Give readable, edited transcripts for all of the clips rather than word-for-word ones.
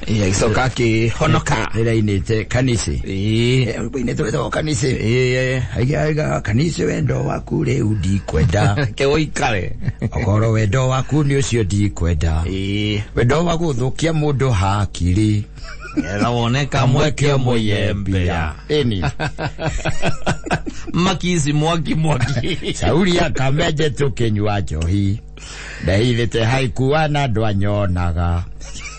Agĩcoka akĩhonoka. Rĩrĩa ainĩte kanisi. Ĩĩ. Inĩte wĩtagwo kanisi. Ĩĩ. Aiga kanisi, wendo waku rĩu ndikwenda. Reke ũikare. Okorwo wendo waku nĩ ũcio ndikwenda. Wendo wa gũthũkia mũndũ hakiri. Getha wone kamweke mũyembea. Ĩni. Makisi mwaki mwaki. Sauli akamenje tũkĩnyua njohi. Ndehithĩte haikuwa na andũ anyonaga.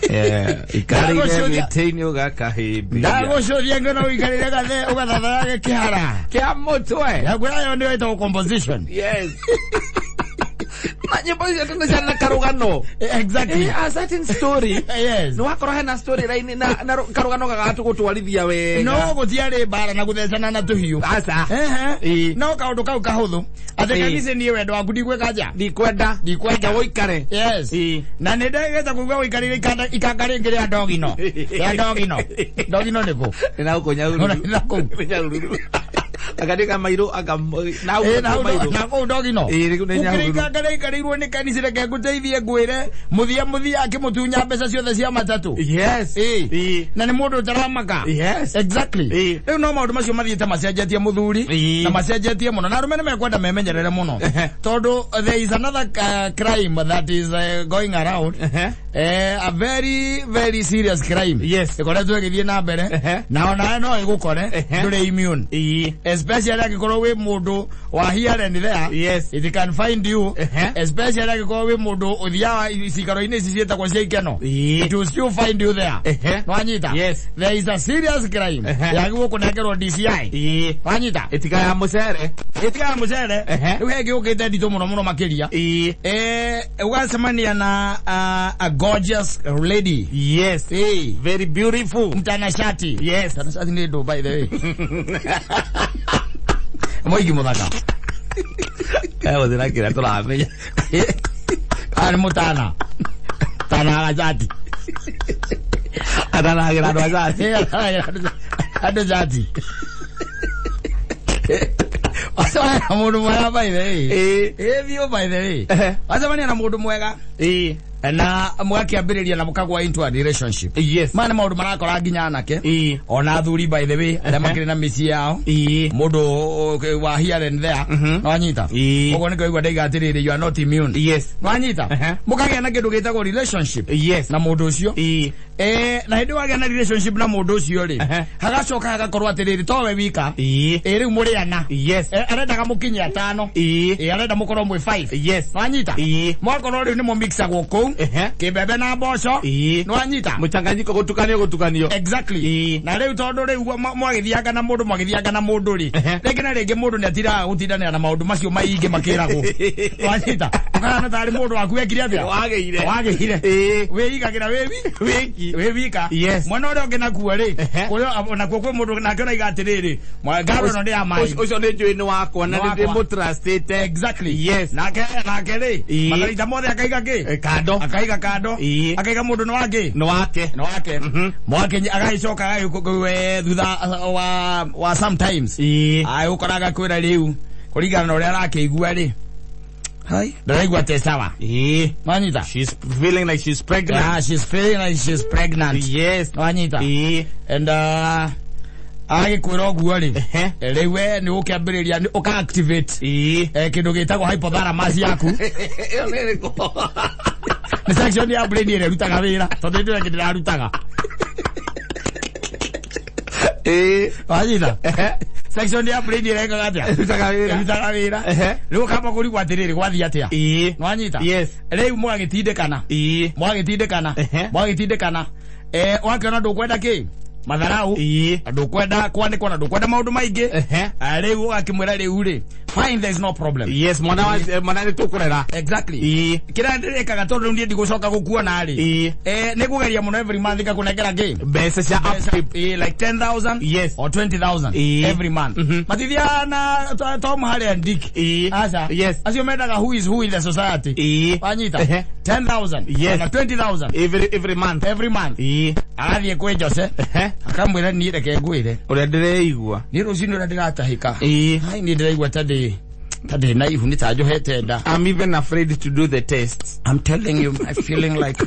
Ikarĩire Ndagũcũthia- mĩtĩ-inĩ ũgakahĩmbĩria. Ndagũcũthia ngeno ũikarĩre gathe ũgathatharage kĩhara. Kĩa mũtwe. Yakwĩra ĩyo nĩyo ĩtagwo composition. Yes. Na nyĩmbo icio tene ciana karũgano. Exactly. A certain story. Yes. Nĩ wakorwo hena story raini na karũgano gagatũgũtwarithia wega. No gũtiarĩ mbara na gũthecana na tũhiũ. Aca. Ehe. Ĩĩ. No kaũndũ kau kahũthũ. Atĩ Ĩĩ. kanitha niĩ wendo waku ndigwĩka nja. Ndikwenda. Ndikwenda. Reke ũikare. Yes. Ĩĩ. Na nĩ ndegete kuga ũikarĩire ikanga rĩngĩ rĩa ndogino. Rĩa ndogino. Ndogino nĩ kũ? Nĩ na gũkũ Nyahururu. Na kũu. Nĩ Nyahururu. Akandĩka mairũ aka na Ĩĩ, gũkũ na mairũ. na kũu ndogino. Ĩĩ, rĩu nĩ Gũkĩrĩ Nyahururu. ikanga rĩikarĩirwo nĩ kanitha, reke ngũteithie ngwĩre mũthia mũthia akĩmũtunya mbeca ciothe cia matatũ. Yes. Ĩĩ. Ĩĩ. Na nĩ mũndũ ũtaramaka. Yes. Exactly. Ĩĩ. Rĩu no maũndũ macio mathiĩte macenjetie, mũthuri. Ĩĩ. Na macenjetie mũno, na arũme nĩ mekwenda memenyerere mũno, tondũ there is another crime that is going around. A very very serious crime ĩkoretwo ĩgĩthiĩ na mbere, na onawe no ĩgũkore. Ndũrĩ immune, especially angĩkorwo wĩ mũndũ wa here and there. It can find you, especially angĩkorwo wĩ mũndũ ũthiaga cikaro-inĩ ici ciĩtagwo cia ikeno. It will still find you there. Nwanyita? Yes. There is a serious crime yagĩrĩirwo kũnengerwo DCI. Wanyita? Ĩtiga ya mũcere. Ĩtiga ya mũcere. Rĩu he gĩũkĩte nditũ mũno mũno makĩria. Ũgacemania na a gorgeous lady. Very beautiful. Mtanashati. Mtanashati nĩ ndũ, by the way? Mũigi mũthaka. Gũthĩra kĩrĩa tũramenya. Kana nĩ mũtana tana agacati. Atanagĩra andũ a cati. Andũ cati. Wacemania na mũndũ mwega, by the way. Ĩ biũ, by the way. Wacemania na mũndũ mwega na mũgakĩambĩrĩria na mũkagwa into a relationship. Maya nĩ maũndũ marakora nginya anake ona athuri, by the way, arĩa makĩrĩ na mĩciĩ yao. Mũndũ wa here and there. Nwanyita? Ũguo nĩkĩo igua ndaiga atĩrĩrĩ, you are not immune. Nwanyita? Mũkagĩa na kĩndũ gĩtagwo relationship na mũndũ ũcio. Na hĩndĩ wagĩa na relationship na mũndũ ũcio rĩ, hagacoka hagakorwo atĩrĩrĩ, towe wika. Ĩ rĩu mũrĩ ana. Arendaga mũkinye atano. Ĩ arenda mũkorwo mwĩ five. Nwanyita? Mwakorwo rĩu nĩmo mixagwo kũu, kĩmbembe na mboco. Nwanyita? Mũchanganyiko, gũtukanio gũtukanio. Exactly. Na rĩu tondũ rĩu mwagĩthianga na mũndũ, mwagĩthianga na mũndũ rĩ, rĩngĩ na rĩngĩ mũndũ nĩ atiraga gũtindanĩra na maũndũ macio maingĩ makĩragwo. Nwanyita? Ũkahana tarĩ mũndũ waku ekire atĩa? Wagĩire. Wagĩire. Wĩigagĩra wĩ Wiki. wĩ wika. Mwena ũrĩa ũngĩ nakuo rĩ, kũrĩa nakuo kwĩ mũndũ nake ũraiga atĩrĩrĩ, ngaro ĩno nĩ ya maĩ. Ũcio nĩ njũĩ nĩ wakwa na Nĩ nĩ wakwa. ndĩmũtrustĩte. Exactly. Nake rĩ, matharaita mothe akaiga kĩ? Kando. Akaiga kando. Akaiga mũndũ nĩ wake. Nĩ wake. Nĩ wake. Mwake agagĩcoka thutha wa sometimes agĩũkoraga kwĩra rĩu kũringana na ũrĩa arakĩigua rĩ, Hai. ndaraigua te sawa. Wanyita? She's feeling like she's pregnant. Yeah, she's feeling like she's pregnant. Wanyita? And agĩkwĩra ũguo rĩ, rĩu we nĩ ũkĩambĩrĩria nĩ ũka activate kĩndũ gĩtagwo hypothalamus yaku. Ĩyo nĩ ĩrĩkũ? Nĩ section ya brain ĩrĩa ĩrutaga wĩra, tondũ hĩndĩ ĩyo ĩngĩ ndĩrarutaga. Wanyita? Section ya brain ĩrĩa ĩkaga atĩa? Ĩrutaga wĩra. Ĩrutaga wĩra. Rĩu ũkamba kũrigwo atĩrĩrĩ, gwathiĩ atĩa? Nwanyita? Yes. Rĩu mũgagĩtindĩkana. Mũgagĩtindĩkana. Mũgagĩtindĩkana. Wakĩona ndũkwenda kĩ matharau, na ndũkwenda kwanĩkwo, na ndũkwenda maũndũ maingĩ. Ah, rĩu ũgakĩmwĩra rĩu rĩ, fine, there is no problem. Yes, mwana wa mwana nĩ tũkũrera. Exactly. Kĩrĩa ndĩrĩkaga, tondũ rĩu niĩ ndigũcoka gũkuona rĩ, nĩ kũgeria mũno every month ngakũnengera kĩ? Mbeca cia upkeep. Like 10,000 or 20,000 every month. Matithiaga na Tom, Harry and Dick. Aca. Acio mendaga who is who in the society. Wanyita? 10,000 na 20,000 Every month. Every month. Agathiĩ kwĩ Jose, akamwĩra, niĩ reke ngwĩre Ũrĩa ndĩreigua. niĩ rũcinĩ ũrĩa ndĩratahĩka. Hai, niĩ ndĩraigua ta ndĩ Ta ndĩ na ihu nĩ ta njohete nda. I'm even afraid to do the test. I'm telling you, I'm feeling like,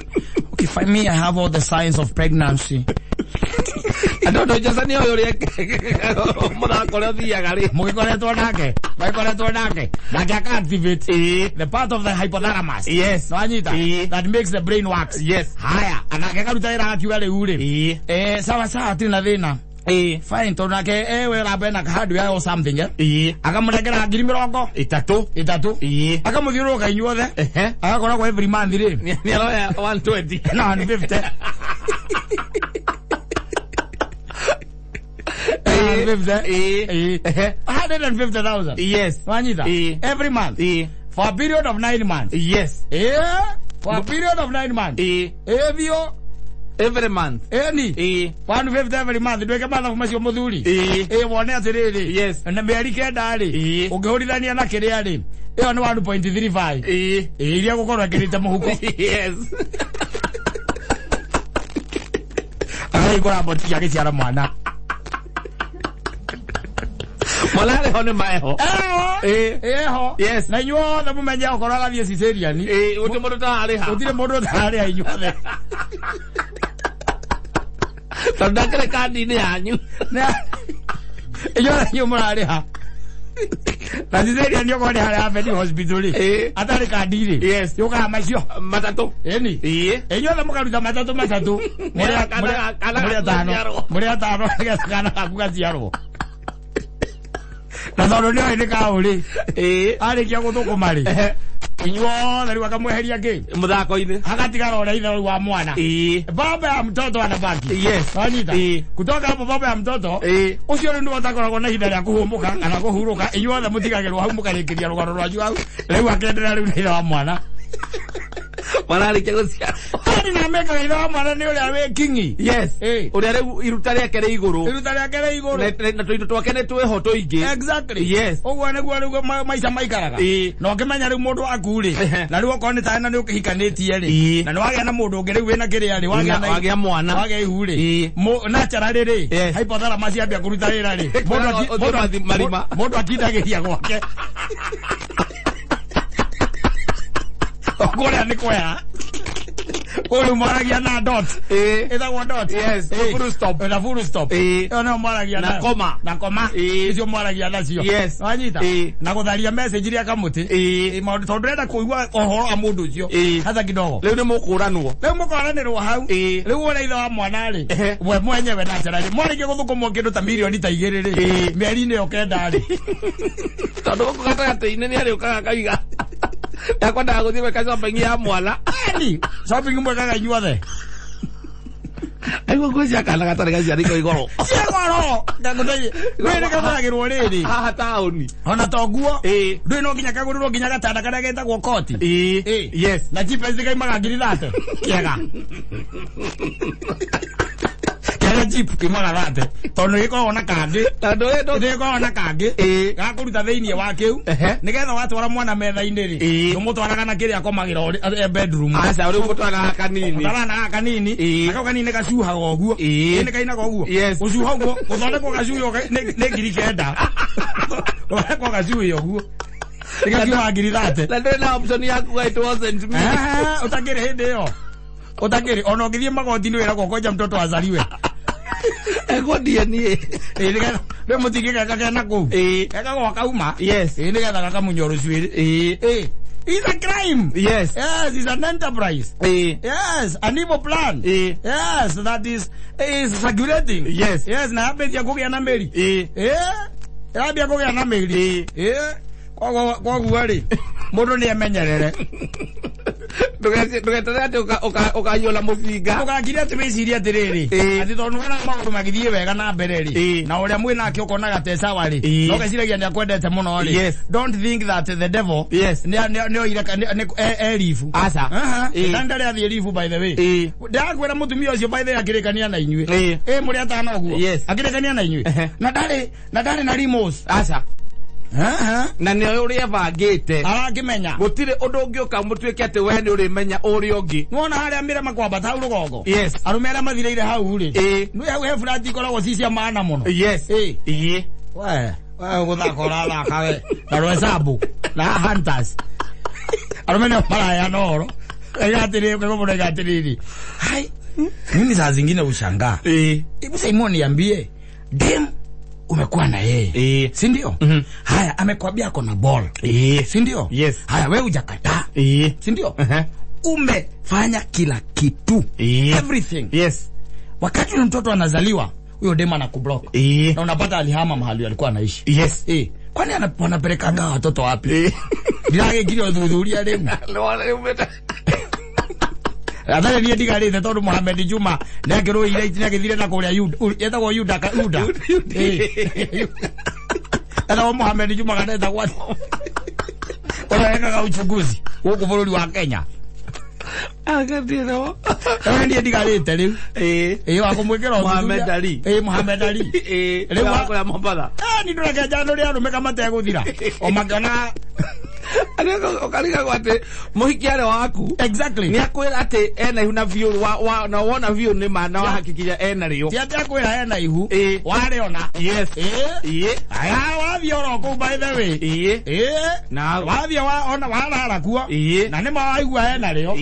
okay, for me, I have all the signs of pregnancy. Andũ Johnson nĩ oĩ ũrĩa mũthako ũrĩa ũthiaga rĩ. Mũgĩkoretwo nake, magĩkoretwo nake, nake aka activate the part of the hypothalamus. Yes. Nwanyita? Ĩĩ. That makes the brain works. Yes. Haya, anake karuta wĩra akiuga rĩu rĩ. Ĩĩ. Sawa sawa, hatirĩ na thĩna. Ĩĩ. Fine, tondũ nake wĩra bena hardware or something, eh? Ĩĩ. Akamũnengera ngiri mĩrongo Ĩtatũ. ĩtatũ. Ĩĩ. Akamũthiũrũrũka inyuothe. Ehe. Agakoragwo every month rĩ. Nĩ aroya 120. Na 150. Ĩĩ. 150. Ehe. 150,000. Yes. Wanyita? Ĩĩ. Every month. Ĩĩ. For a period of 9 months. Yes. Yeah. For a period of 9 months. Ĩĩ. Ĩthio. Every month. Ĩni. Ĩĩ. 150 every month. Ndwĩke mathabu macio mũthuri. Ĩĩ. Ĩĩ wone atĩrĩrĩ. Yes. Na mĩeri kenda rĩ. Ĩĩ. Ũngĩhũrithania na kĩrĩa rĩ. Ĩyo nĩ 1.35. Ĩĩ. Ĩĩ iria gũkorwo ekĩrĩte mũhuko. Yes. Agahingũra mbotiki agĩciara mwana. Mwana arĩ ho nĩ maeho. Ĩĩ. Eho. Yes. Na inyuothe mũmenye okorwo agathiĩ cesarean. Ĩĩ, gũtirĩ mũndũ ũtararĩha. Gũtirĩ mũndũ ũtararĩha inyuothe. Tondũ ndakĩrĩ kandi-inĩ yanyu. Inyuothe inyuĩ mũrarĩha. Na cesarean okorwo nĩ harĩa Avenue Hospital rĩ. Ĩĩ. Atarĩ kandi rĩ. Yes. Yũkaga macio. Matatũ. Ĩni. Ĩĩ. Inyuothe mũkaruta matatũ matatũ. Kana Mũrĩ atano. gaciarwo. Mũrĩ atano nĩgetha kana gaku gaciarwo. Na tondũ nĩoĩ nĩ kaũ rĩ. Ĩĩ. Arĩkia gũthũkũma rĩ. Ehe. Inyuothe rĩu akamweheria kĩ? Mũthako-inĩ. Agatigara ũrĩa ithe wa mwana. Ĩĩ. Baba ya mtoto anabaki. Yes. Wanyita? Ĩĩ. Kutoka hapo baba ya mtoto Ĩĩ. ũcio rĩu nĩwe ũtakoragwo na ihinda rĩa kũhũmũka kana kũhurũka. Inyuothe mũtigagĩrwo hau mũkarĩkĩria rũgano rwanyu hau. Rĩu akenderea rĩu na ithe wa mwana. Mwana arĩkia gũciarwo. Arĩ na mekaga ithe wa mwana nĩ ũrĩa wĩ kingi. Yes. Ĩĩ. Ũrĩa rĩu iruta rĩake rĩ igũrũ. Iruta rĩake rĩ igũrũ. Na tũindo twake nĩ twĩho tũingĩ. Exactly. Yes. Ũguo nĩguo rĩu maica maikaraga. Ĩĩ. Na ũkĩmenya rĩu mũndũ waku rĩ. Ehe. Na rĩu okorwo nĩ taĩ na nĩ ũkĩhikanĩtie rĩ. Ĩĩ. Na nĩ wagĩa na mũndũ ũngĩ rĩu wĩna kĩrĩa rĩ. Wagĩa na Wagĩa mwana. wagĩa ihu rĩ. Ĩĩ. Naturally rĩ. Yes. Hypothalamus yambia kũruta wĩra rĩ. Ũthiĩ marima. Mũndũ akindagĩria gwake. Kũrĩa nĩ kwega. Kũrĩa mwaragia na dot. Ĩĩ. Ĩtagwo dot. Yes. Ĩĩ. Full stop. Na full stop. Ĩĩ. Ĩyo nĩyo mwaragia Na nayo. koma. Na koma. Ĩĩ. Icio mwaragia nacio. Yes. Wanyita? Ĩĩ. Na gũtharia message iria kamũtĩ. Ĩĩ. Ĩĩ, maũndũ tondũ ndĩrenda kũigua ũhoro wa mũndũ ũcio. Ĩĩ. Hata kidogo. Rĩu nĩ mũkũranwo. Rĩu mũkoranĩrwo hau. Ĩĩ. Rĩu ũrĩa ithe wa mwana rĩ. Ehe. We mwenyewe naturally. Mwarĩkia gũthũkũmwo kĩndũ ta mirioni ta igĩrĩ rĩ. Ĩĩ. Mĩeri-inĩ ĩyo kenda rĩ. Tondũ gũkũ gatagatĩ-inĩ nĩ arĩũkaga akauga. Ndakwendaga gũthiĩ gwĩka shopping ya mwana. Ĩni. Shopping mwekaga inyuothe. Aigua nguo cia kana gatarĩ gaciarĩko igoro. Cia goro. Ndagũthaithe. Ndũĩ nĩ kagũragĩrwo rĩrĩ. Haha taũni. Ona to nguo. Ĩĩ. Ndũĩ no nginya kagũrĩrwo nginya gatanda karĩa getagwo koti. Ĩĩ. Ĩĩ. Yes. Na cheapest kaimaga ngiri thate. Kĩega. Kĩega cheap kiumaga thate. Tondũ gĩkoragwo na kangĩ. Na ndũĩ ndũ. Gĩkoragwo na kangĩ. Ĩĩ. Gakũruta thĩinĩ wa kĩu. Ehe. Nĩgetha watwara mwana metha-inĩ rĩ. Ĩĩ. Ndũmũtwaraga na kĩrĩa akomagĩra bedroom. Aca rĩu mũtwaraga kanini. Mũtwaraga na gaka kanini. Ĩĩ. Na kau kanini gacuhaga ũguo. Ĩĩ. Nĩ kainaga ũguo. Yes. Gũcuha ũguo. Gũthondekwo gacuhi nĩ ngiri kenda. Gũthondekwo gacuhi ũguo. Nĩgakiumaga ngiri thate. Na ndũrĩ na option ya kuga it wasn't me. Ũtakĩrĩ hĩndĩ ĩyo. Ũtakĩrĩ ona ũngĩthiĩ magoti-inĩ wĩragwo ngoja mtoto azaliwe. Ekwo DNA. Ĩĩ nĩgetha rĩu mũtingĩgeka kena kũu. Ĩĩ. Gekagwo kauma. Yes. Ĩĩ nĩgetha gakamunywo rũcuĩrĩ. Ĩĩ. Ĩĩ. It's a crime. Yes. Yes, it's an enterprise. Ĩĩ. Yes, an evil plan. Ĩĩ. Yes, that is circulating. Yes. Yes, na yambĩtie kũgĩa na mĩri. Ĩĩ. Ĩĩ. Yambia kũgĩa na mĩri. Ĩĩ. Koguo rĩ, mũndũ nĩ emenyerere. Ndũgeterere atĩ ũkanyuo na mũcinga. Ndũgakire atĩ wĩcirie atĩrĩrĩ. Ĩĩ. Atĩ tondũ wona maũndũ magĩthiĩ wega na mbere rĩ. Ĩĩ. Na ũrĩa mwĩ nake ũkonaga te sawa rĩ. Ĩĩ. Na ũgeciragia nĩ akwendete mũno rĩ. Yes. Don't think that the devil Yes. nĩ oire e ribu. Aca. Aha. Ĩĩ. Na ndarĩ athiĩ ribu by the way. Ĩĩ. Ndĩrakwĩra mũtumia ũcio by the way akĩrĩkania na inyuĩ. Ĩĩ. Ĩĩ mũrĩ atano ũguo. Yes. Akĩrĩkania na inyuĩ. Ehe. Na ndarĩ na remorse. Aca. Aha. Na nĩ ũrĩa ebangĩte. Arakĩmenya. Gũtirĩ ũndũ ũngĩũka mũtuĩke atĩ we nĩ ũrĩmenya ũrĩa ũngĩ. Nĩwona harĩa mĩrema kwambata hau rũgongo. Yes. Arũme arĩa mathirĩire hau rĩ. Ĩĩ. Nĩ hau he flat ikoragwo ci cia maana mũno. Yes. Ĩĩ. Ĩĩ. We, Guthaka ũrathaka we na rwesabu na hunters arũme nĩo maraheana ũhoro atĩrĩrĩ hai mimi saa zingine ushangaa. Hebu Simon niambie, dem umekuwa na yeye, si ndio? Haya, amekwambia ako na ball, si ndio? Yes. Haya, wewe hujakataa, si ndio? Umefanya kila kitu, everything. Yes. Wakati mtoto anazaliwa, huyo dem anakublock. Na unapata alihama mahali alikuwa anaishi. Yes. Kwani wanapelekanga watoto wapi? Ndiragĩkire ũthuthuria rĩu. Athare niĩ ndigarĩte tondũ Mohamed Juma nĩakĩrũire nĩagĩthire na kũrĩa Yuda, etagwo Yuda ka Yuda. Etagwo Mohamed Juma kana etagwo atĩa? Ũrĩa ekaga uchunguzi gũkũ bũrũri wa Kenya. Agathiĩ Rĩu niĩ ndigarĩte rĩu. Wa kũmwĩkĩra ũthuthuria. Mohamed Ali. Mohamed Ali. Rĩu wa kũrĩa Mombatha. Nĩ ndũreke njano rĩa arũme kamategũthira. O makĩona ukarigagwo atĩ mũhiki arĩ waku. Exactly. Nĩ akwĩra atĩ ena ihu na biũ na wona biũ nĩ ma na wahakikisha ena rĩo. Ti atĩ akwĩra ena ihu. Warĩona. Yes. Aya wathiĩ oro kũu by the way. Na wathiĩ ona warara kuo. Na nĩma waigua ena rĩo.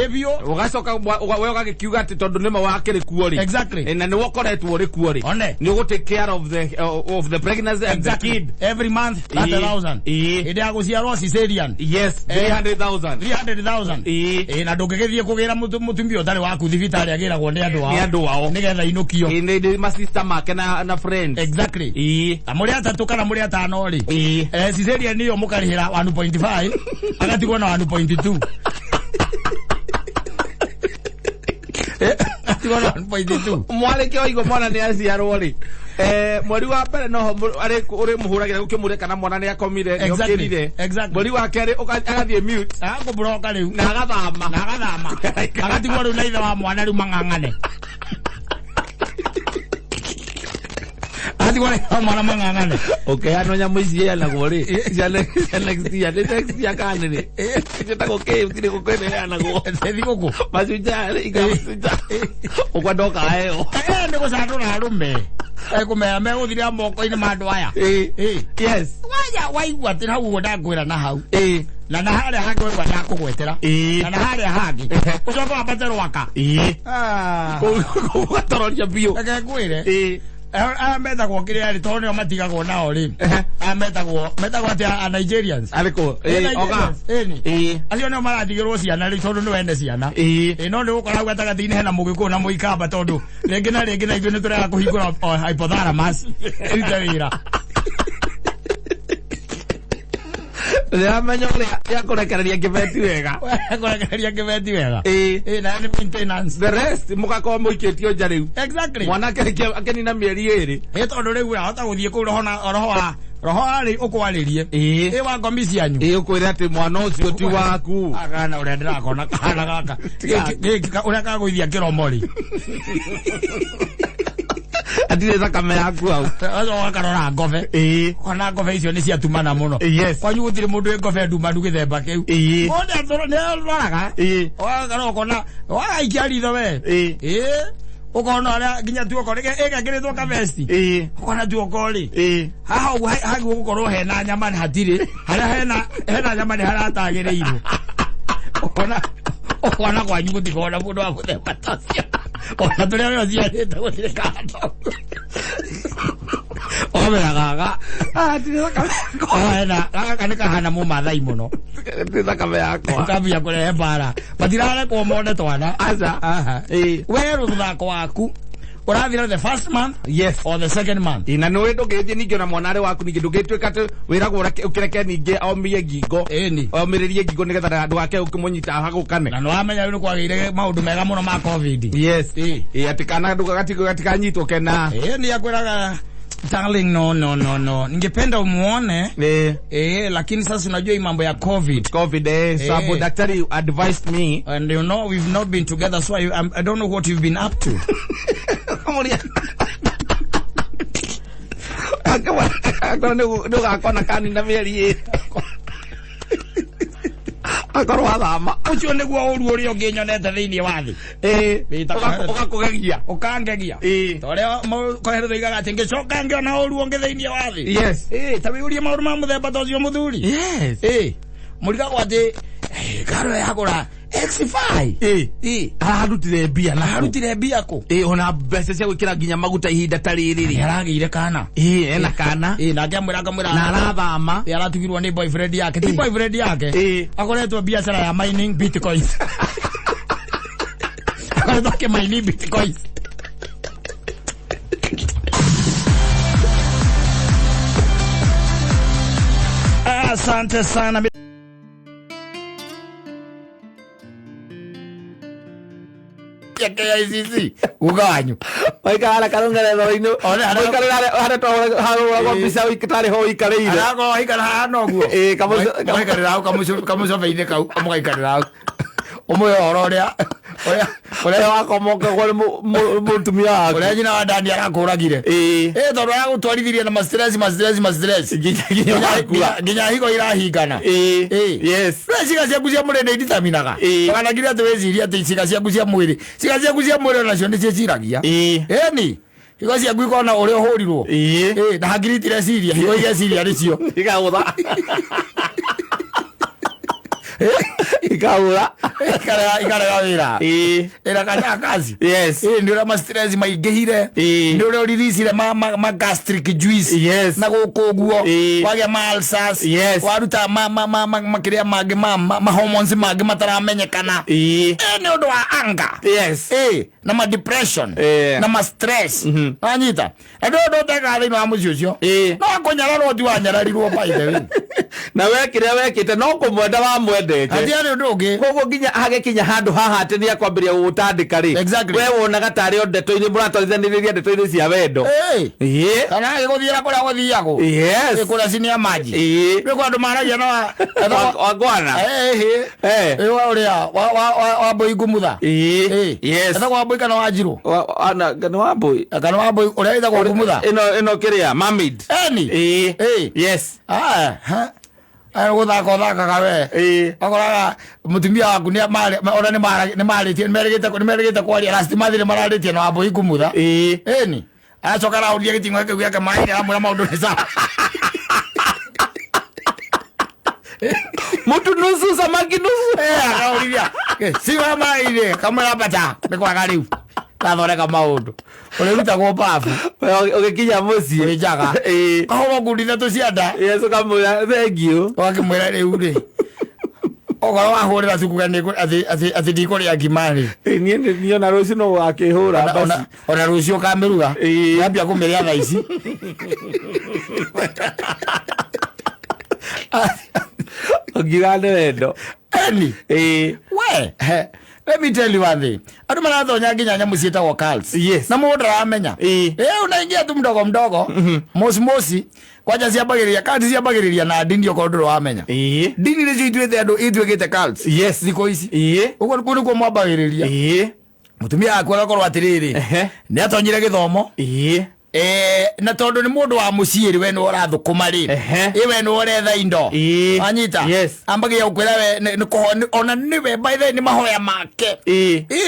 Biũ. Ũgacoka we ũgagĩkiuga atĩ tondũ nĩma wakĩrĩ kuo rĩ. Exactly. Na nĩwe ũkoretwo ũrĩ kuo rĩ. One. Nĩ ũgũ take care of the pregnancy and the kid. Every month 30,000. Hĩndĩ ya gũciarwo cesarean. Yes, 300,000. 300,000. Na ndũngĩgĩthiĩ kũgĩra mũtumia ũtarĩ waku thibitarĩ agĩragwo nĩ andũ ao. Nĩ andũ ao. Nĩgetha inũkio. Nĩ ma sister make na friends. Exactly. Na mũrĩ atatũ kana mũrĩ atano rĩ. Cesarean ĩyo mũkarĩhĩra 1.5 agatigwo na 1.2. Agatigwo na 1.2. Mwarĩkia waigua mwana nĩ aciarwo rĩ. Mweri wa mbere noho ũrĩ mũhũragĩra gũkĩmũria kana mwana nĩ akomire, nĩ okĩrire. Exactly. Mweri wa kerĩ agathiĩ mute. Agakũbroka rĩu. Na agathama. Na agathama. Agatigwo rĩu na ithe wa mwana rĩu mang'ang'ane. Agatigwo na ithe wa mwana mang'ang'ane. Ũkĩheanwo nyamũ ici iheanagwo rĩ, cia next year, nĩ next year kana nĩ rĩ? Ciĩtagwo kĩ? Thigũkũ ĩno ĩheanagwo. Thigũkũ. Mashujaa rĩ, iga mashujaa. Ũkwenda ũkaheo. Nĩ gũcandũra arũme. Kũmera megũthirĩra moko-inĩ ma andũ aya. Yes. Waya waigua atĩ hau ũguo ndakwĩra na hau. Na na harĩa hangĩ waigua ndakũgwetera. Na na harĩa hangĩ. Ũcoke wambate Rwaka. Kũu ũgatororia biũ. Reke ngwĩre. Aya metagwo kĩrĩa rĩ, tondũ nĩo matigagwo nao rĩ. Aya metagwo atĩa a Nigerians. Arĩkũ? Oga. Acio nĩo maratigĩrwo ciana rĩ, tondũ nĩ wene ciana. No nĩ ũgũkora hau gatagatĩ-inĩ hena mũgĩkũyũ na mũikamba tondũ rĩngĩ na rĩngĩ na ithuĩ nĩ tũrega kũhingũra hypothalamus ĩrute wĩra. Ndĩramenya ũrĩa kũrekereria kĩbeti wega. Kũrekereria kĩbeti wega. Na nĩ maintenance. The rest mũgakorwo mũikĩtio nja rĩu. Exactly. Mwana akĩnina mĩeri ĩrĩ. Tondũ rĩu ahota gũthiĩ kũu roho na roho wa roho arĩ ũkwarĩrie. Wa ngomi cianyu. Ũkwĩre atĩ mwana ũcio ti waku. Akana ũrĩa ndĩrakona kana gaka. Gĩkĩ ũrĩa kagũithia kĩromo rĩ. Atirĩ thakame yaku hau. Ũgakarora ngobe. Kona ngobe icio nĩ ciatumana mũno. Yes. Kwanyu gũtirĩ mũndũ wĩ ngobe ndumanu gĩthemba kĩu. Mũndũ nĩ aroraga. Ũgakarora ũkona waikia ritho we. Ũkona ũrĩa nginya tuoko ĩgekĩrĩtwo kabesti. Ũkona tuoko rĩ. Haha ũguo hagĩrĩirwo gũkorwo hena nyama nĩ hatirĩ. Harĩa hena nyama nĩ haratagĩrĩirwo. Ũkona kwanyu gũtikoragwo na mũndũ wa mũthemba ta ũcio. Ona tũrĩa we ũciarĩte gũtirĩ kando. Ũkamenya gaka. Gaka nĩ kahana mũmathai mũno. Hatirĩ thakame yakwa. Ũkambia kũrehe mbara. Matirarekwo mone twana. Aca. We rũthako waku ũrathira the first month. Yes. Or the second month. Na nĩ ũĩ ndũngĩthiĩ ningĩ ona mwana arĩ waku ningĩ ndũngĩtuĩka atĩ wĩragwo ũkĩreke ningĩ omie ngingo. Omĩrĩrie ngingo nĩgetha ndũgake ũkĩmũnyita hagũkane. Na nĩwamenya rĩu nĩ kwagĩire maũndũ mega mũno ma COVID. Yes. Atĩ kana gatikanyitwo kena. Nĩ akwĩraga darling, no. Ningependa umuone. Lakini sasa unajua hii mambo ya COVID. COVID, sababu daktari advised me. And you know we've not been together, so I don't know what you've been up to. Akona nĩ ũgakona kanina mĩeri ĩrĩ. Akorwo athama. Ũcio nĩguo ũru ũrĩa ũngĩ nyonete thĩinĩ wa thĩ. Ũgakũgegia. Ũkangegia. Ta ũrĩa Koheletho oigaga atĩ ngĩcoka ngĩona ũru ũngĩ thĩinĩ wa thĩ. Yes. Ta wĩyũrie maũndũ ma mũthemba ta ũcio mũthuri. Yes. Mũrigagwo atĩ ngaro yagũra X5. Ararutire mbia na Ararutire mbia kũ? Ona mbeca cia gwĩkĩra nginya maguta ihinda ta rĩrĩ rĩ. Aragĩire kana. Ena kana. Nake amwĩra akamwĩra. Na arathama. Aratugirwo nĩ boyfriend yake. Ti boyfriend yake. Akoretwo biacara ya mining bitcoins. Akoretwo akĩ-mine bitcoins. Asante sana. Ya KICC uganyu waikara karungerero-inĩ waikarĩra harĩa twahũragwo mbica tarĩ ho ũikarĩire arakorwo waikara haha ũguo mũgaikarĩra hau kamũcobe-inĩ kau mũgaikarĩra hau ũmũhe ũhoro ũrĩa ũrĩa wakomokagwo nĩ mũtumia waku ũrĩa nyina wa Dani arakũragire tondũ aragũtwarithirie na ma-stress ma-stress ma-stress nginya higo irahingana. Yes. Ciĩga ciaku cia mwĩrĩ nĩ iditaminaga ndũkanakire atĩ wĩcirie atĩ ciĩga ciaku cia mwĩrĩ ciĩga ciaku cia mwĩrĩ onacio nĩ ciĩciragia. Ĩni higo ciaku ikona ũrĩa ũhũrirwo na hakiri itireciria higo igeciria nĩcio ikagũtha ikagũtha ikarega wĩra ĩrakanya kazi. Yes. Nĩ ũrĩa ma-stress maingĩhire nĩ ũrĩa ũriricire ma gastric juice. Yes. Na gũkũ ũguo wagĩa ma ulcers. Yes. Waruta makĩrĩa mangĩ ma hormones mangĩ mataramenyekana. Nĩ ũndũ wa anger. Yes. Na ma depression na ma stress. Wanyita na ndũ ũndũ ũtekaga thĩinĩ wa mũciĩ ũcio no kũnyararwo ti wanyararirwo by the way. Na wekire wekĩte no kũmwenda wamwendete hatiarĩ ũndũ ũngĩ. Koguo nginya hagĩkinya handũ haha atĩ nĩ akwambĩrĩria gũgũtandĩka rĩ. Exactly. We wonaga tarĩ o ndeto-inĩ mũratwarithanĩrĩria ndeto-inĩ cia wendo. Kana agĩgũthiĩra kũrĩa gũthiagwo. Yes. Kũrĩa cinia maji. Rĩu kwa andũ maragia na wangwana. Ũrĩa wa Mbũi Ngumutha. Yes. Etagwo wa Mbũi kana wa Njirũ? Nĩ wa Mbũi. Kana wa Mbũi ũrĩa wĩtagwo Ngumutha. Ĩno kĩrĩa mermaid. Eni. Yes. Gũthaka ũthakaga we wakoraga mũtumia waku ona nĩ marĩtie nĩ merĩgĩte kwaria last month nĩ mararĩtie na Wambũi Ngumutha. Ĩni aracoka arahũria gĩting'oe kĩu gĩake maĩ-inĩ aramwĩra maũndũ nĩ sawa. Mtu nusu samaki nusu. Akahũrithia ciwa maĩ-inĩ kamwĩra bata nĩ kwaga rĩu gathondeka maũndũ ũrĩrutagwo babu ũgĩkinya mũciĩ wĩ njaga kahũrwo ngundi ithatũ cia nda. Yes, ũkamwĩra thank you. Ũgakĩmwĩra rĩu rĩ okorwo wahũrĩra tukuga atĩ ndikũrĩa ngima rĩ niĩ niĩ ona rũciũ no ũgakĩhũra basi. Ona rũciũ ũkamĩruga wambia kũmĩrĩa thaa ici. Ũngiuga nĩ wendo. Eni. We let me tell you one thing. Andũ marathonya nginya nyamũ ciĩtagwo cults. Yes. Na mũndũ ndaramenya. Unaingia tu mdogo mdogo. Mosi mosi. Kwanja ciambagĩrĩria cults ciambagĩrĩria na ndini okorwo ndũrĩ wamenya. Ndini nĩcio ituĩte andũ ituĩkĩte cults. Yes. Thikũ ici. Ũguo kũu nĩkuo mwambagĩrĩria. Mũtumia waku agakorwo atĩrĩrĩ. Nĩ atonyire gĩthomo. Na tondũ nĩ mũndũ wa mũciĩ rĩ we nĩwe ũrathũkũma rĩ we nĩwe ũretha indo. Wanyita. Yes. Ambagia gũkwĩra we ona nĩwe by the way nĩ mahoya make.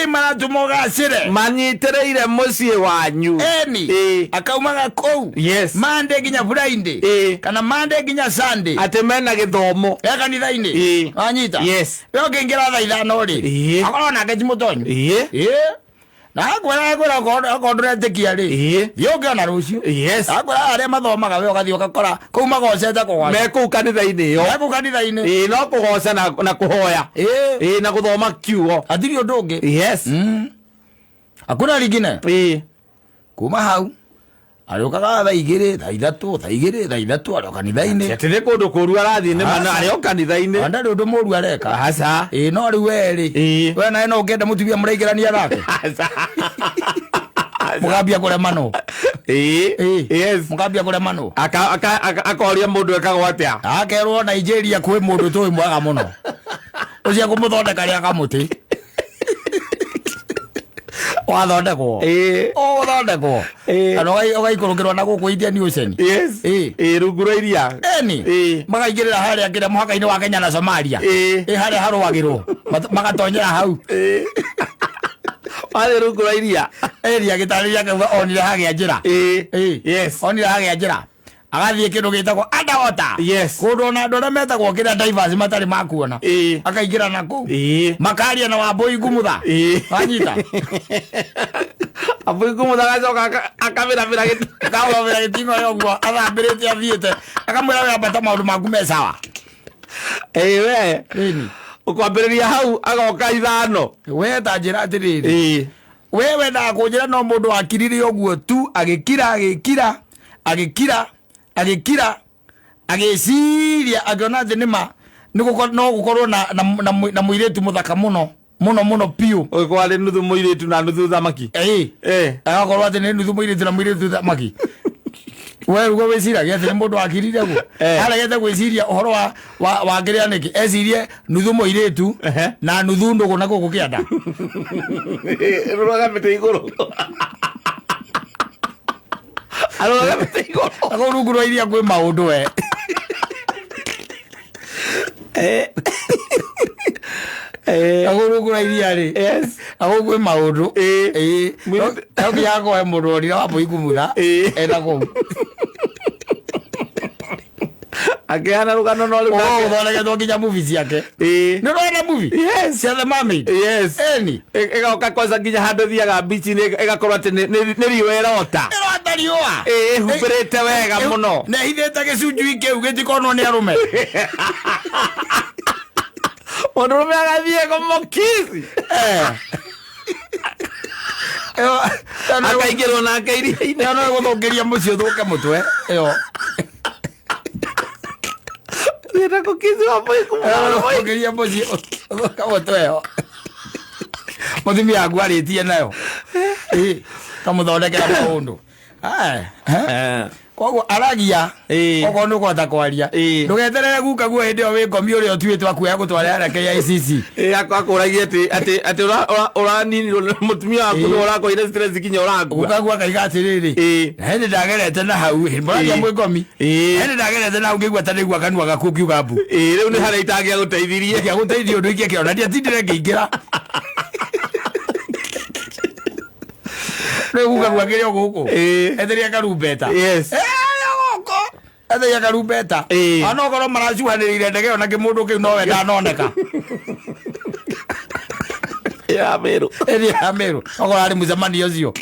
Maratũma ũgacĩre. Manyitĩrĩire mũciĩ wanyu. Eni. Akaumaga kũu. Yes. Monday nginya Friday. Kana Monday nginya Sunday. Atĩ mena gĩthomo. Ya kanitha-inĩ. Wanyita. Yes. We ũkĩingĩra thaa 5 rĩ. Akorwo nake ti mũtonyu. Na akwĩra okorwo ndũretĩkia rĩ thiĩ ũngĩona rũciũ. Yes. Akwĩra arĩa mathomaga we ũgathiĩ ũgakora kũu magocete kũgoca. Me kũu kanitha-inĩ ĩyo. Me kũu kanitha-inĩ. No kũgoca na kũhoya. Na gũthoma kiugo. Hatirĩ ũndũ ũngĩ. Yes. Hakuna lingine. Kuma hau arĩũkaga thaa 2 thaa 3 thaa 2 thaa 3 arĩ o kanitha-inĩ. Atĩ nĩ kũndũ kũru arathiĩ nĩ mana arĩ o kanitha-inĩ. Ndarĩ ũndũ mũru areka. Aca. No rĩu we rĩ we nawe no ũngĩenda mũtumia mũraingĩrania nake. Mũkambia kũremanwo. Yes. Mũkambia kũremanwo. Akoria mũndũ ekagwo atĩa. Akerwo Nigeria kwĩ mũndũ tũĩ mwega mũno. Ũcio kũmũthondeka rĩa kamũtĩ. Ũgathondekwo. Ĩĩ. Ũgũthondekwo. Ĩĩ. Kana ũgaikũrũkĩrwo na gũkũ Indian Ocean. Yes. Ĩĩ. Ĩĩ, rungu rwa iria. Eni. Ĩĩ. Makaingĩrĩra harĩa kĩrĩa mũhaka-inĩ wa Kenya na Somalia. Ĩĩ. Ĩ harĩa harũagĩrwo. Magatonyera hau. Ĩĩ. Wathiĩ rungu rwa iria. Eni agĩtarĩria akauga onire hagĩa njĩra. Ĩĩ. Ĩĩ. Yes. Onire hagĩa njĩra. Agathiĩ kĩndũ gĩtagwo underwater. Yes. Kũndũ ona andũ arĩa metagwo kĩrĩa divers matarĩ makuona. Ĩĩ. Akaingĩra na kũu. Ĩĩ. Makaria na Wambũi Ngumutha. Ĩĩ. Wanyita. Wambũi Ngumutha agacoka akabĩrabĩra gĩti. Akabĩrabĩra gĩting'oe ũguo athambĩrĩte athiĩte. Akamwĩra we ambata maũndũ maku me sawa. Ĩĩ we. Ĩni. Ũkwambĩrĩria hau agoka ithano. We ta njĩra atĩrĩrĩ. Ĩĩ. We wendaga kũnjĩra no mũndũ akirire ũguo tu agĩkira agĩkira agĩkira agĩkira agĩciria akĩona atĩ nĩma no gũkorwo na mũirĩtu mũthaka mũno mũno mũno piũ. Ũgĩkorwo arĩ nuthu mũirĩtu na nuthu thamaki. Ĩĩ. Eh. Agakorwo atĩ nĩ nuthu mũirĩtu na mũirĩtu thamaki. We rugo wĩciragia atĩ nĩ mũndũ akirire ũguo. Eh. Aregete gwĩciria ũhoro wa kĩrĩa nĩkĩ ecirie nuthu mũirĩtu Ehe. na nuthu ndũgũ na gũkũ kĩanda. Rũraga mĩtĩ igũrũ. Arũraga mĩtĩ igũrũ. Na kũu rungu rwa iria kwĩ maũndũ we. Eh. Eh. Na kũu rungu rwa iria rĩ. Yes. Na kũu kwĩ maũndũ. Ĩĩ. Ĩĩ. Mũirĩtu- No nginya akoe mũndũ orire wa Wambũi Ngumutha. Ĩĩ. Ena kũu. Akĩheana rũgano no rĩu Ũhoro nake- ũthondeketwo nginya movie ciake. Ĩĩ. Nĩ ũrona movie? Yes. Cia The Mermaid. Yes. Eni. Ĩgoka kwanza nginya handũ thiaga mbici-inĩ ĩgakorwo atĩ nĩ riũa ĩrota. Ĩrota riũa. Ĩĩ, ĩhumbĩrĩte wega mũno. Na ĩhithĩte gĩcunjui kĩu gĩtikonwo nĩ arũme. Mũndũrũme agathiĩ kũmũkici. Eh. Ĩyo Akaingĩrwo nake iria-inĩ. ĩyo no ĩgũthũkĩria mũciĩ ũthũke mũtwe. Ĩyo. Thiĩte kũkici Wambũi Ĩyo no ĩgũthũkĩria mũciĩ ũthũke mũtwe ĩyo. Mũtumia waku arĩtie nayo. Ĩĩ. Kamũthondekera maũndũ. Aya. Eh. Koguo aragia Ĩĩ. okorwo nĩ ũkũhota kwaria Ĩĩ. ndũgeterere guka guo hĩndĩ ĩyo wĩ ngomi ũrĩa ũtuĩtwo akuoya gũtwara harĩa KICC. Akũragia atĩ ũraninirwo nĩ mũtumia waku nĩ ũrakorire stress nginya ũrakua. Guka guo akaiga atĩrĩrĩ Ĩĩ. na hĩndĩ ndagerete na hau ĩ, mũragia Ĩĩ. mwĩ ngomi Ĩĩ. hĩndĩ ndagerete na hau ngĩigua ta nĩgua kanua gaku ngiuga mbu Ĩĩ, rĩu nĩ harĩa itangĩagũteithirie. gũteithia ũndũ ingĩkĩona ndiatindire ngĩingĩra rĩu guka guo akĩrĩ o gũkũ Ĩĩ. etheria karumbeta Yes. Ĩ, arĩ o gũkũ etheria karumbeta Ĩĩ. ona okorwo maracuhanĩrĩire ndege ĩyo na kĩmũndũ kĩu nowe ndanoneka Ya Meru. ĩrĩa ya Meru okorwo arĩ mũcemanio ũcio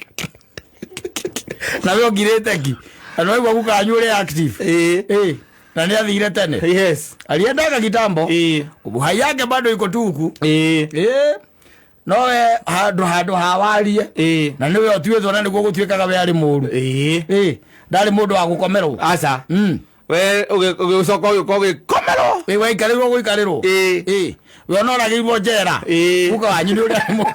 na we ũngirĩte ki na nĩwaigua guka wanyu ũrĩa active Ĩĩ. Ĩĩ. na nĩ athire tene Yes. aliendaga kitambo Ĩĩ. uhai yake bado iko tu huku Ĩĩ. Ĩĩ. nowe handũ handũ hawarie Ĩĩ. na nĩwe ũtuĩtwo na nĩguo gũtuĩkaga we arĩ mũru Ĩĩ. Ĩĩ. ndarĩ mũndũ wa gũkomerwo Aca. Mm. We ũgĩcoka ũgĩũka ũgĩkomerwo. Ĩĩ, waikarĩrwo gũikarĩrwo Ĩĩ. Ĩĩ. we onoragĩirwo njera Ĩĩ. guka wanyu nĩ ũrĩa arĩ mũru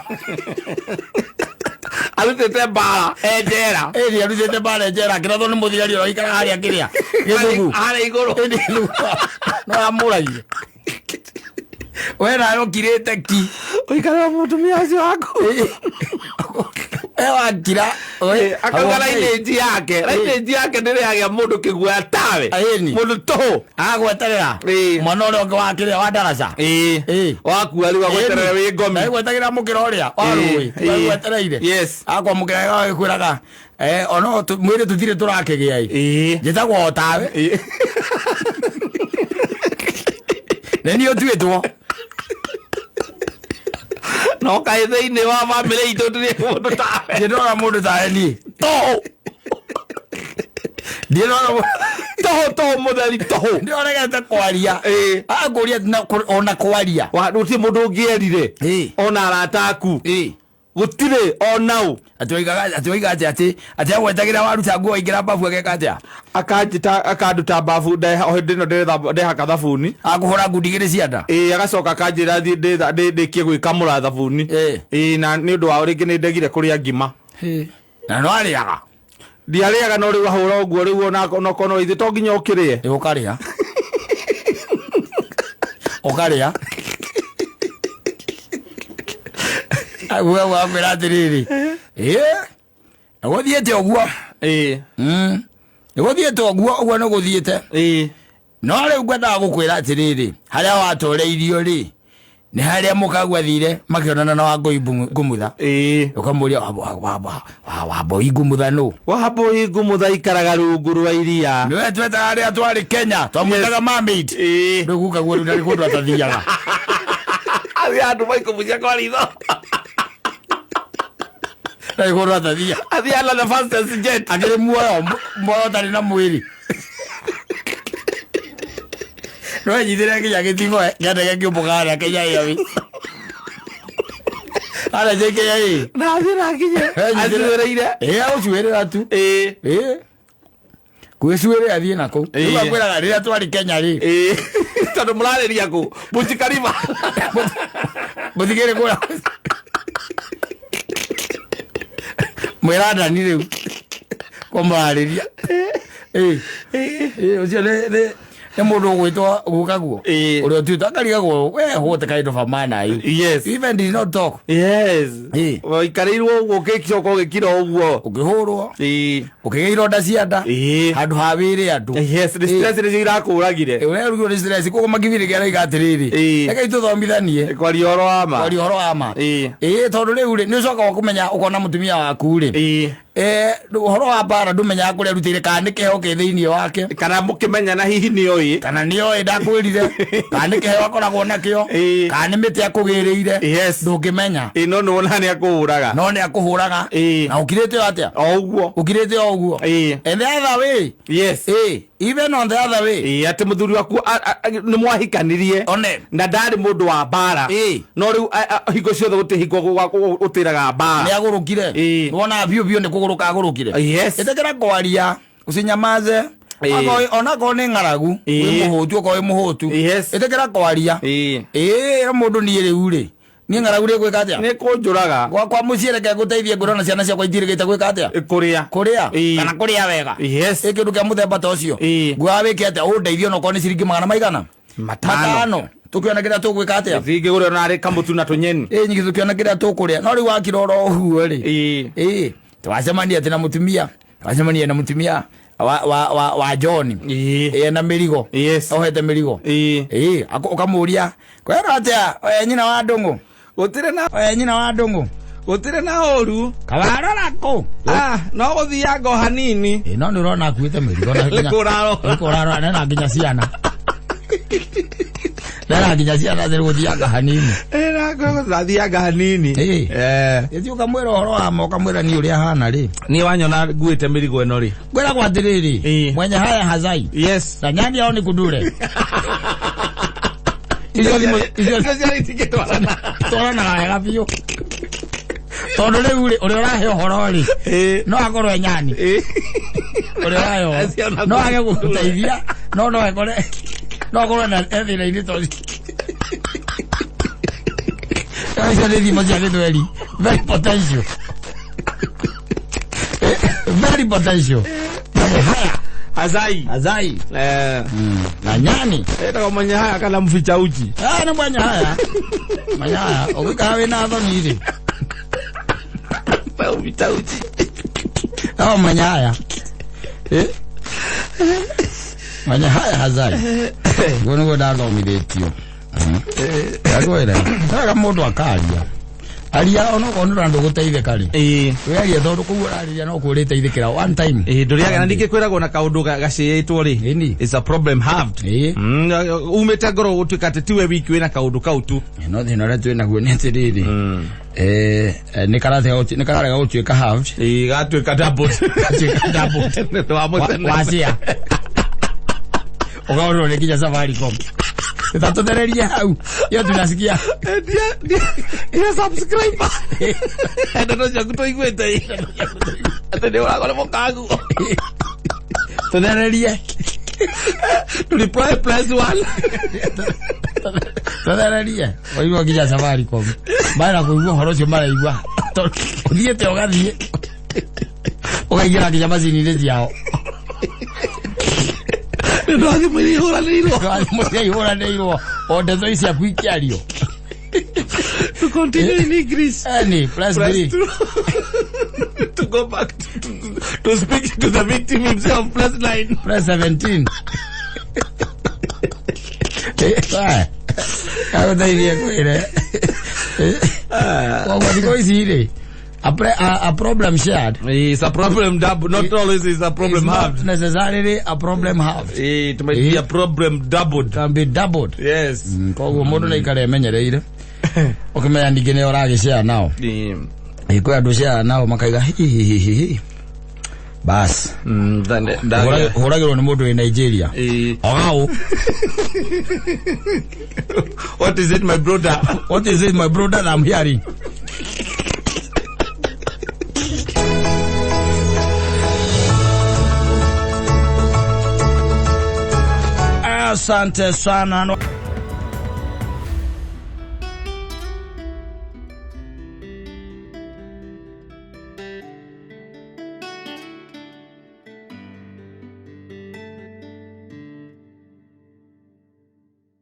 Arutĩte mbara e njera. Ĩĩ, arutĩte mbara njera akĩrathwo nĩ mũthigari ũrĩa ũikaraga harĩa kĩrĩa gĩthũgũ Harĩa igũrũ. Ĩĩ, no amũragire we nawe ũkirĩte ki Ũikarĩra mũtumia ũcio waku. e wakira Akauga lineage yake. Lineage yake ndĩrĩ yagĩa mũndũ kĩguoya tawe. Ĩni. Mũndũ tũhũ. agweterera Ĩĩ. mwana ũrĩa ũngĩ wa kĩrĩa wa ndaraca Ĩĩ. Ĩĩ. Wakua rĩu agweterera wĩ ngomi. Agwetagĩra mũkĩra ũrĩa wa Ĩĩ, rũĩ ĩĩ. agwetereire Yes. akwamũkĩra agĩkwĩraga ono mwĩrĩ tũtirĩ tũrakĩgĩa ĩ Ĩĩ. njĩtagwo o tawe Ĩĩ. nĩ niĩ ũtuĩtwo No kaĩ thĩinĩ wa bamĩrĩ itũ tũtirĩ mũndũ tawe. ndĩrona mũndũ tawe niĩ Tũhũ. ndĩrona Tũhũ tũhũ mũtheri tũhũ. ndĩoregete kwaria Ĩĩ. akũria ona kwaria Wa gũtirĩ mũndũ ũngĩerire. Ĩĩ. Ona arata aku. Ĩĩ. Gũtirĩ ona ũ. Atĩ oiga atĩ atĩ atĩ agwetagĩra waruta nguo waingĩra mbabu ageka atĩa Akanjĩta akanduta mbabu o hĩndĩ ĩno ndehaka thabuni. akũhũra ngundi igĩrĩ cia nda Ĩĩ agacoka akanjĩra thiĩ ndĩkie gwĩkamũra thabuni. Ĩĩ. Ĩĩ na nĩ ũndũ wa rĩngĩ nĩ ndegire kũrĩa ngima. na no arĩaga Ndiarĩaga no rĩu ahũra ũguo rĩu ona onokorwo no ithuĩ to nginya ũkĩrĩe. Ĩ, ũkarĩa ũkarĩa we wakwĩra atĩrĩrĩ Nĩgũthiĩte ũguo. Nĩgũthiĩte ũguo, ũguo nĩgũthiĩte. No rĩu ngwendaga gũkwĩra atĩrĩrĩ, harĩa watoreirio rĩ, nĩ harĩa mũkagua athire makĩonana na Wangũi Ngumutha. Ũkamũria Wambũi Ngumutha nũ? Wambũi Ngumutha ikaraga rungu rwa iria. Nĩwe twetaga rĩrĩa twarĩ Kenya, twamwĩtaga mermaid. Rĩu gukaguo rĩu ndarĩ kũndũ atathiaga. Athiaga Dubai kũbucia kwa ritho. Ndarĩ kũndũ atathiaga. Athiaga na the fastest jet. Akĩrĩ muoyo, muoyo ũtarĩ na mwĩrĩ. No enyitĩre nginya gĩting'oe kĩa ndege kĩũmbũka harĩa Kenya Airways. Harĩa JKIA. Na athiĩ na akinye. Acuĩrĩire. Agũcuĩrĩra tu. Gwĩcuĩrĩra athiĩ na kũu. Rĩu akwĩraga rĩrĩa twarĩ Kenya rĩ. Tondũ mũrarĩria kũ? Burj Khalifa. Mũtigĩrĩ kũrĩa. Mwĩra Dani rĩu. Kũmũrarĩria. Ũcio nĩ nĩ mũndũ ũgwĩtwo gukaguo. Ũrĩa ũtuĩtwo akarigagwo we what kind of a man are you? Yes. You even did not talk. Yes. Waikarĩirwo ũguo ũgĩcoka ũgĩkira ũguo. Ũkĩhũrwo. Ũkĩgĩa ironda cia nda. Handũ ha wĩre andũ. Yes, nĩ stress nĩcio irakũragire. Ũrerugirwo nĩ stress koguo makibirĩ kĩaraiga atĩrĩrĩ. Reke tũthomithanie. Kwaria ũhoro wa ma. Kwaria ũhoro wa ma. Tondũ rĩu rĩ, nĩ ũcokaga kũmenya ũkona mũtumia waku rĩ. Ũhoro wa mbara ndũmenyaga kũrĩa arutĩire kana nĩ kĩheo kĩ thĩinĩ wake. Kana mũkĩmenya na hihi nĩ oĩ. Kana nĩ oĩ ndakwĩrire. Kana nĩ kĩheo akoragwo nakĩo. Kana nĩ mĩtĩ akũgĩrĩire. Yes. Ndũngĩmenya. No nĩ wona nĩ akũhũraga. No nĩ akũhũraga. Na ũkirĩte o atĩa? O ũguo. Ũkirĩte o ũguo. And the other way. Yes. Even on the other way. Atĩ mũthuri waku nĩ mwahikanirie. One. Na ndarĩ mũndũ wa mbara. No rĩu hingo ciothe gũtirĩ hingo gũtĩraga mbara. Nĩ agũrũkire. Nĩwonaga biũ biũ nĩ kũgũrũka agũrũkire. Yes. Ĩtĩkĩra kwaria, ũcinyamaze. Onakorwo nĩ ng'aragu, wĩ mũhũtu, okorwo wĩ mũhũtu. Yes. Ĩtĩkĩra kwaria. Ĩra mũndũ niĩ rĩu rĩ, niĩ ng'aragu rĩ gwĩka atĩa? Nĩ kũnjũraga. Gwakwa mũciĩ reke ngũteithie ngũrwo na ciana ciakwa itirĩgĩte gwĩka atĩa? Kũrĩa. Kũrĩa. Kana kũrĩa wega. Yes. Ĩ kĩndũ kĩa mũthemba ta ũcio. Nguaga wĩke atĩa? Ũndeithie onokorwo nĩ ciringi magana maigana? Matano. Tũkĩona kĩrĩa tũgwĩka atĩa? Ingĩgũrĩra narĩ kamũtu na tũnyeni. Nyingĩ tũkĩona kĩrĩa tũkũrĩa. No rĩu wakira oro ũguo rĩ. Twacemania atĩ na mũtumia. Twacemania na mũtumia wa John. Na mĩrigo. Yes. Ohete mĩrigo. Ũkamũria, kwĩra atĩa? Oya nyina wa ndũng'ũ. Gũtirĩ na Oya nyina wa ndũng'ũ. Gũtirĩ na ũru. Kawarora kũ? No gũthianga o hanini. No nĩ ũrona akuĩte mĩrigo na nginya. Nĩ kũrarora. Nĩ kũrarora, nena nginya ciana. Nena nginya ciana nĩ gũthianga hanini. Nathianga hanini. Ĩthiĩ ũkamwĩra ũhoro wa ma, ũkamwĩra niĩ ũrĩa hana rĩ. Niĩ wanyona nguĩte mĩrigo ĩno rĩ. Ngwĩragwo atĩrĩrĩ, mwenye haya hazai. Yes. Na nyani yao nĩ kundure. Icio thimũ, icio ciarĩ itingĩtwarana. Twaranaga wega biũ. Tondũ rĩu rĩ, ũrĩa ũrahe ũhoro rĩ, no akorwo e nyani. Ũrĩa ũrahe ũhoro. No age gũgũteithia, no no ekore, no akorwo na e thĩna-inĩ ta ũcio. Icio nĩ thimo cia Gĩthweri. Very potential. Very potential. Haya. Azai. Azai. Na nyani. Etagwo mwenye haya kana mficha uchi? Nĩ mwenye haya. Mwenye haya. Ũgĩikara wĩna thoni rĩ. Mficha uchi. No mwenye haya. Mwenye haya hazai. Guo nĩguo ndathomithĩtio. Ndakwĩra. Wega mũndũ akaria. Aria onokorwo nĩ ũrona ndũgũteithĩka rĩ. Wĩarie tondũ kũu ũrarĩria no kuo ũrĩteithĩkĩra one time. Ndũrĩaga na ningĩ kwĩragwo na kaũndũ gacĩĩtwo rĩ. It's a problem halved. Umĩte ngoro gũtuĩka atĩ tiwe wiki wĩna kaũndũ kau tu. No thĩna ũrĩa twĩ naguo nĩ atĩrĩrĩ. Nĩ kararega gũtuĩka halved. Gatuĩka doubled. Gatuĩka doubled. Nĩ wa mũtene. Wacia. Ũkaũrwo nĩ nginya Safaricom. Tatuthererie hau. Iyo tunasikia. Dear subscriber. Ndeto ciaku tũiguĩte. Atĩ nĩ ũragwo nĩ mũkaguo. Tũthererie. To reply plus one. Tũthererie. Waigua nginya Safaricom. Mara kũigua ũhoro ũcio maraigua. Ũthiĩte ũgathiĩ. Ũkaingĩra nginya macini-inĩ ciao. Nĩ ũndũ wa thimũ iria ihũranĩirwo. Thimũ iria ihũranĩirwo. O ndeto ici ciaku ikĩario. To continue in English. Any, plus Plus three. two. Go back to speak to the victim himself. Plus 9. Press 17. Agũteithie kwĩre koguo thikũ ici rĩ a problem shared It's a problem double. Not always is a problem is not halved. necessarily a problem halved. It might be a problem doubled. Can be doubled. Yes. Koguo mũndũ nĩ aikare emenyereire ũkĩmenya ningĩ nĩ ũragĩshare nao. Kwĩ andũ share nao makaiga hihihihi bas. Hũragĩrwo nĩ mũndũ wĩ Nigeria. Ogau. What is it, my brother? What is it, my brother, that I'm hearing? Asante sana.